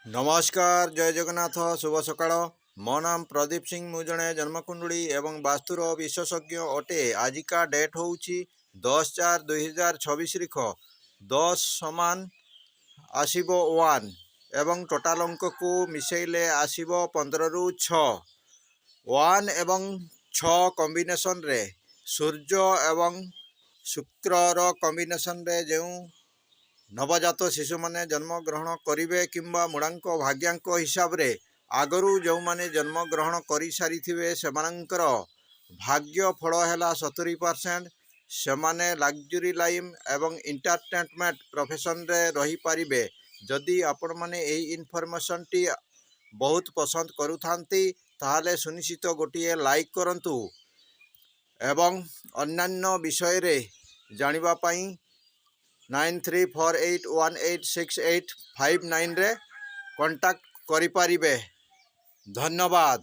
ନମସ୍କାର, ଜୟ ଜଗନ୍ନାଥ, ଶୁଭ ସକାଳ। ମୋ ନାମ ପ୍ରଦୀପ ସିଂ। ମୁଁ ଜଣେ ଜନ୍ମକୁଣ୍ଡଳୀ ଏବଂ ବାସ୍ତୁର ବିଶେଷଜ୍ଞ ଅଟେ। ଆଜିକା ଡେଟ୍ ହେଉଛି 10/4/2026 ତାରିଖ। 10 ସମାନ ଆସିବ 1 ଏବଂ ଟୋଟାଲ ଅଙ୍କକୁ ମିଶାଇଲେ ଆସିବ 15ରୁ 6। 1 ଏବଂ 6 କମ୍ବିନେସନରେ, ସୂର୍ଯ୍ୟ ଏବଂ ଶୁକ୍ରର କମ୍ବିନେସନରେ ଯେଉଁ ନବଜାତ ଶିଶୁମାନେ ଜନ୍ମଗ୍ରହଣ କରିବେ କିମ୍ବା ମୂଳାଙ୍କ ଭାଗ୍ୟାଙ୍କ ହିସାବରେ ଆଗରୁ ଯେଉଁମାନେ ଜନ୍ମଗ୍ରହଣ କରିସାରିଥିବେ, ସେମାନଙ୍କର ଭାଗ୍ୟ ଫଳ ହେଲା 70%। ସେମାନେ ଲକ୍ଜୁରୀ ଲାଇଫ୍ ଏବଂ ଏଣ୍ଟରଟେନମେଣ୍ଟ ପ୍ରଫେସନରେ ରହିପାରିବେ। ଯଦି ଆପଣମାନେ ଏହି ଇନଫର୍ମେସନ୍ଟି ବହୁତ ପସନ୍ଦ କରୁଥାନ୍ତି, ତାହେଲେ ସୁନିଶ୍ଚିତ ଗୋଟିଏ ଲାଇକ୍ କରନ୍ତୁ ଏବଂ ଅନ୍ୟାନ୍ୟ ବିଷୟରେ ଜାଣିବା ପାଇଁ 9348186859ରେ କଣ୍ଟାକ୍ଟ କରିପାରିବେ। ଧନ୍ୟବାଦ।